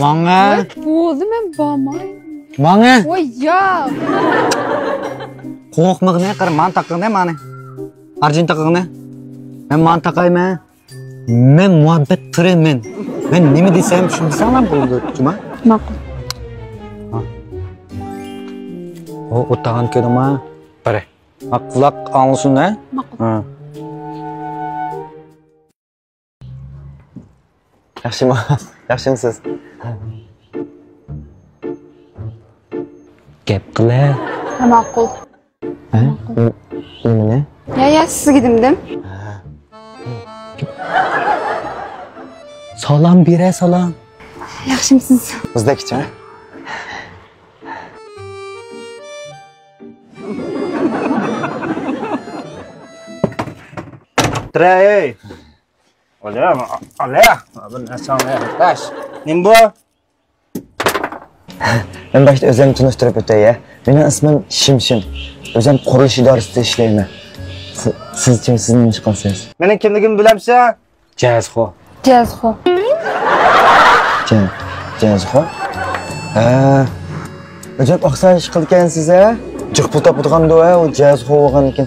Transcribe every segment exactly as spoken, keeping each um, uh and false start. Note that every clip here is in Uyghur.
ماڭە. ۋاي، بولدى، مەن بارماي. ماڭە. ۋاي، ياق. قورقمىغىنە، قارا، مانا تاقىغىنە، مانا. ئارجىن تاقىغىنە. مەن مانا تاقايمەن. مەن مۇھەببەت تىرى مەن. مەن نېمە دېسەم، شۇنى دېسەڭلار بولىدۇ، جۇما. ماقۇل. ھا. ئۇ ئوتاغان كۆرۈڭما؟ بارە. ھا، قۇلاق ئاڭلىسۇن، ھە؟ ماقۇل. ھا. ياخشىمۇ؟ ياخشىمۇسىز؟ گەپ قىلە. ھە، ماقۇل. ھە؟ نېمىنى؟ يا، يا، سىزگە دېمىدىم. سالام بېرە، سالام. ياخشىمۇسىز؟ بىزدەك ئىچىڭ. ترەي. ئالە، ئالە. بىر نەرسەڭ بەر. نېمە بۇ؟ مەن باشتا ئۆزۈمنى تونۇشتۇرۇپ ئۆتەي، يا. مېنىڭ ئىسمىم شىمشىم. ئۆزۈم قۇرۇلۇش ئىدارىسىدە ئىشلەيمەن. سى-، سىزچە، سىز نېمە ئىش قىلىسىز؟ مېنىڭ كىملىكىمنى بىلەمسەن؟ جەزخو. جەزخو. جە-، جەزخو؟ ھە. ئەجەب ئاقسا ئىش قىلىدىكەنسىز، ھە؟ جىق پۇل تاپىدىغاندۇ، ھە، ئۇ جەزخو بولغاندىكىن.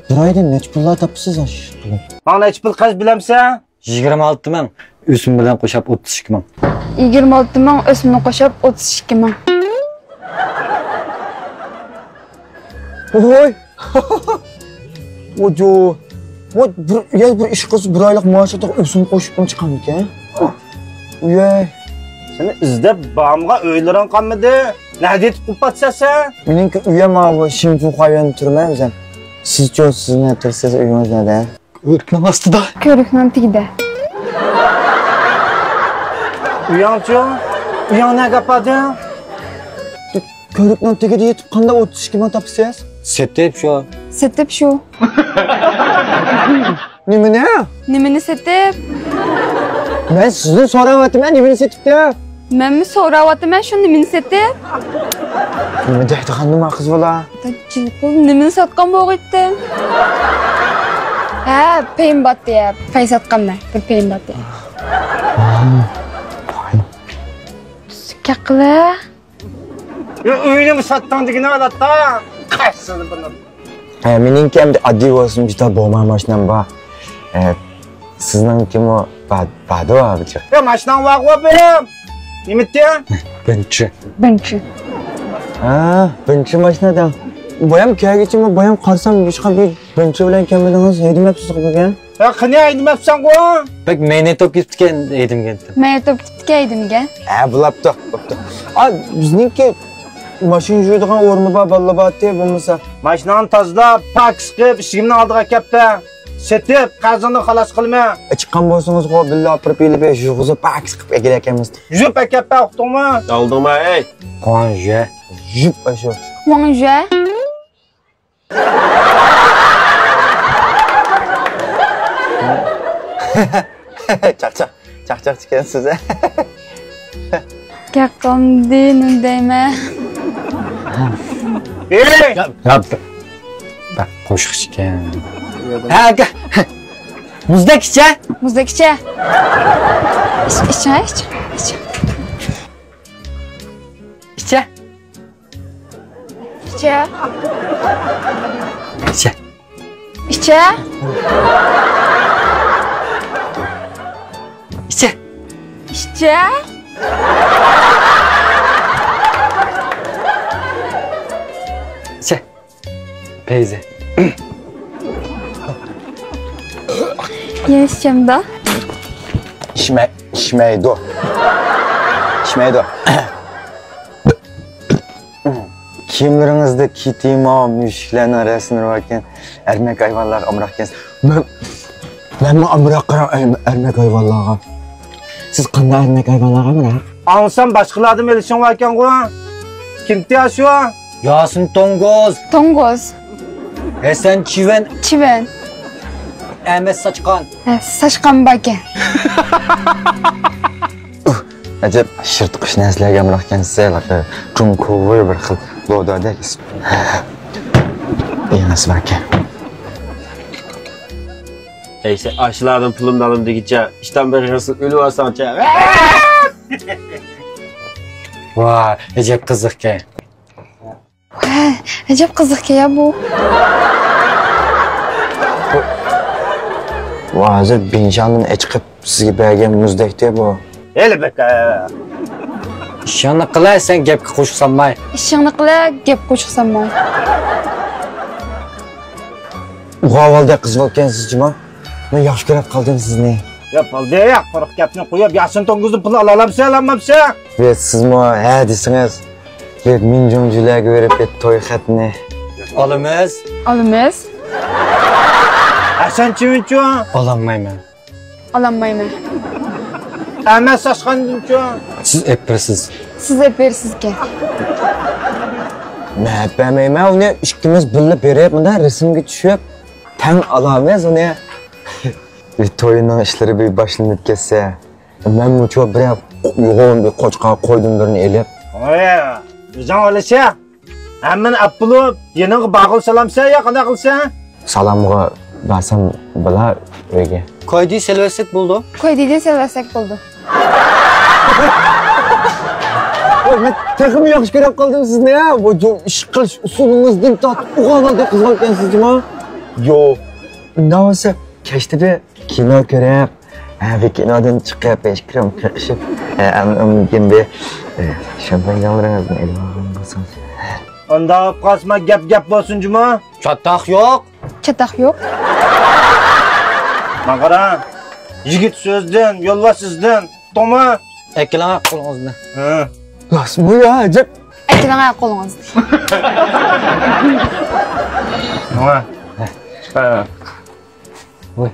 بىر ئايدا نەچچە پۇللار تاپىسىز ئاشۇ ئىش قىلىپ؟ ماڭا نەچچە پۇل قەرز بىلەمسەن؟ يىگىرمە ئالتە مىڭ. ئۆسۈم بىلەن قوشاپ ئوتتۇز ئىككى مىڭ. يىگىرمە ئالتە مىڭ، ئۆسۈمنى قوشاپ ئوتتۇز ئىككى مىڭ. ۋوي! ۋوجۇ! ۋوي، بىر، يەنە بىر ئىش قىلسا، بىر ئايلىق مائاشىغا ئۆسۈم قوشۇپمۇ چىقامدىكەن؟ ۋوي! سېنى ئىزدەپ بارمىغان ئۆيلىرىڭ قالمىدى. نەدە يېتىپ قوپاتسەن سەن؟ مېنىڭكى ئۆيەم ماۋۇ شىنجۇخۇا يۈەنىدە تۇرىمەن ئۆزۈم. سىزچۇ، سىز نەدە تۇرىسىز، ئۆيىڭىز نەدە؟ ئۆتمەڭ ئاستىدا. كۆۋرۈكنىڭ تېگىدە. ئۆيۈڭچۇ؟ ئۆيۈڭ نەگە ئاپاردىڭ؟ كۆۋرۈكنىڭ تېگىدە يېتىپ قانداق ئوتتۇز ئىككى مىڭ تاپىسىز؟ سېتىپ شۇ. سېتىپ شۇ. نېمىنى؟ نېمىنى سېتىپ؟ مەن سىزدىن سوراۋاتىمەن، نېمىنى سېتىپ دەپ. مەنمۇ سوراۋاتىمەن، شۇ نېمىنى سېتىپ؟ نېمە دەيدىغاندىما قىز بالا؟ جىلقۇل نېمىنى ساتقان بولغىيتتىم؟ ھە، پەيىم باتتى، ھە، پەي ساتقانمەن، بىر پەيىم باتتى. تۈزۈك گەپ قىلە. يا، ئۆينىمۇ ساتتىڭ دېگىنى ئالاتتا. قەسىنى بۇنى. ھە، مېنىڭكى ئەمدى ئاددىي بولسۇن، جۇدا بولما ماشىنام بار. ھە، سىزنىڭكىمۇ بار، باردۇ، ھە، بىر جىق. يا، ماشىناڭ بارغۇ، بىرىم. نېمىتتى؟ بىنچى. بىنچى. ھە، بىنچى ماشىنا دەڭ. بايام كەلگۈچىمۇ، بايام قارىسام، ھېچقانداق بىنچى بىلەن كەلمىدىڭىز، ھەيدىمەپسىزغۇ بۈگۈن؟ يا، قېنى ھەيدىمەپسەنغۇ؟ بەك مەينەت بولۇپ كېتىپتىكەن ھەيدىمىگەن. مەينەت بولۇپ كېتىپتىكەن ھەيدىمىگەن. ھە، بولاپتۇ، بوپتۇ. ئا، بىزنىڭكى ماشىنا يۇيىدىغان ئورنى بار، باللا بارتى، بولمىسا. ماشىناڭنى تازىلاپ، پاكىز قىلىپ، ئىشىكىمنىڭ ئالدىغا ئەكەپ بەر. سېتىپ، قەرزىڭنى خالاس قىلىمەن. ئېچىققان بولسىڭىزغۇ، بىللە ئاپىرىپ ئېلىپ، يۇغۇزۇپ، پاكىز قىلىپ ئەكېلەركەنمىز. يۇيۇپ ئەكەپ بەر، ئۇقتۇڭمۇ؟ ئالدىڭما، ئەي؟ قوڭژە. يۇيۇپ ئاشۇ. قوڭژە. چاقچاق، چاقچاق ئىكەنسىز. گەپ قىلمىدى، نېمە دەيمەن؟ ھېي! يا، يا، بەك قوشۇق ئىكەن. ھە، ئاكا. مۇزدەك ئىچە؟ مۇزدەك ئىچە. ئىچ، ئىچ، ئىچ، ئىچ. ئىچە. ئىچە. ئىچە. ئىچە. ئىچە. ئىچە. ئىچە. پەيزى. يەنە ئىچەمدۇ؟ ئىچمەي، ئىچمەيدۇ. ئىچمەيدۇ. كىيىملىرىڭىزدە كىتىمۇ، مۈشۈكلەرنىڭ رەسىملىرى باركەن. ئەرمەك ھايۋانلارغا ئامراقكەنسىز. مەن، مەنمۇ ئامراق قاراڭ، ئەرمەك ھايۋانلارغا. سىز قانداق ئەرمەك ھايۋانلارغا ئامراق؟ ئاڭلىسام باشقىلاردىن ئېلىشىڭ باركەنغۇ. كىمتى ئاشۇ؟ ياسىن توڭگۇز. توڭگۇز. ھەسەن چىۋىن. چىۋىن. ئەمەت ساچقان. ھە، ساچقان باركەن. ئەجەب يىرتقۇچ نەرسىلەرگە ئامراقكەنسىز، ھېلىقى جۇڭكوۋېر بىر خىل لودادەك ئىسىم. يېڭىسى باركەن. ئەي، سەن ئاشۇلاردىن پۇلۇمنى ئالىمەن دېگۈچە، ئىشتان بېغىرسىز ئۆلۈۋالساڭچە. ۋاي، ئەجەب قىزىقكەن. ۋاي، ئەجەب قىزىقكەن يا بۇ. بۇ ھازىر بىڭشاندىن ئەچىقىپ سىزگە بەرگەن مۇزدەكتە بۇ. ھېلى بەك. ئىشىڭنى قىلە، سەن گەپكە قوشۇق سالماي. ئىشىڭنى قىلە، گەپ قوشۇق سالماي. ئۇغاۋالدەك قىز بولكەنسىز جۇما. مەن ياخشى كۆرۈپ قالدىم سىزنى. يا بولدى، يا قۇرۇق گەپنى قويۇپ، ياسىن توڭگۇزدىن پۇل ئالالامسەن، ئالالمامسەن؟ ۋە سىزمۇ ھە دېسىڭىز، بىر مىنجۇڭجۈلەرگە بېرىپ بىر توي خەتنى. ئالىمىز. ئالىمىز. ھەسەن چىۋىنچۇ. ئالالمايمەن. ئالالمايمەن. ئەمەس ساشقاندىنچۇ. سىز ئېپىرسىز. سىز ئېپىرسىزكەن. مەن ئەپەرمەيمەن ئۇنى، ئىككىمىز بىللە بېرىپ مۇنداق رەسىمگە چۈشۈپ تەڭ ئالامىز ئۇنى. بىر توينىڭ ئىشلىرى بىر باشلىنىپ كەتسە، مەنمۇ شۇ بىرەر يوغان بىر قوچقار قويدىن بىرنى ئېلىپ. ھوي، ئۆزۈڭ ئالىسەن. ھەممىنى ئەپ بولۇپ، يېنىڭغا بارغىلى سالامسەن يا قانداق قىلىسەن؟ سالامغا بارسام بولا ئۆيگە. كويدى سېلىۋەتسەك بولىدۇ. كويدىدىن سېلىۋەتسەك بولىدۇ. ۋاي، مەن تېخىمۇ ياخشى كۆرۈپ قالدىم سىزنى ھە. بۇ جو-، ئىش قىلىش ئۇسۇلىڭىزدىن تارتىپ ئوغانلاردەك قىزغانكەنسىز جۇما. يو، ئۇنداق بولسا كەچتە بىر كىنو كۆرۈپ، ھە، بىر كىنودىن چىقىپ، ئىككىمىز قېقىشىپ، ھە، ئەم-، ئەم-، كېيىن بىر، ھە، شامپانيەڭلىرىڭىزنى ئېلىپ ئالغان بولسىڭىز. ئۇنداق بولۇپ قالسىما گەپ-گەپ بولسۇن جۇما. چاتاق يوق. چاتاق يوق. ماڭا قارا. يىگىت سۆزدىن، يولۋاس ئىزدىن. توما. ئەكېلىڭە قولىڭىزنى. ھە. راستمۇ يا، ئەجەب؟ ئەكېلىڭە قولىڭىزنى. ھە. ھە. ۋاي.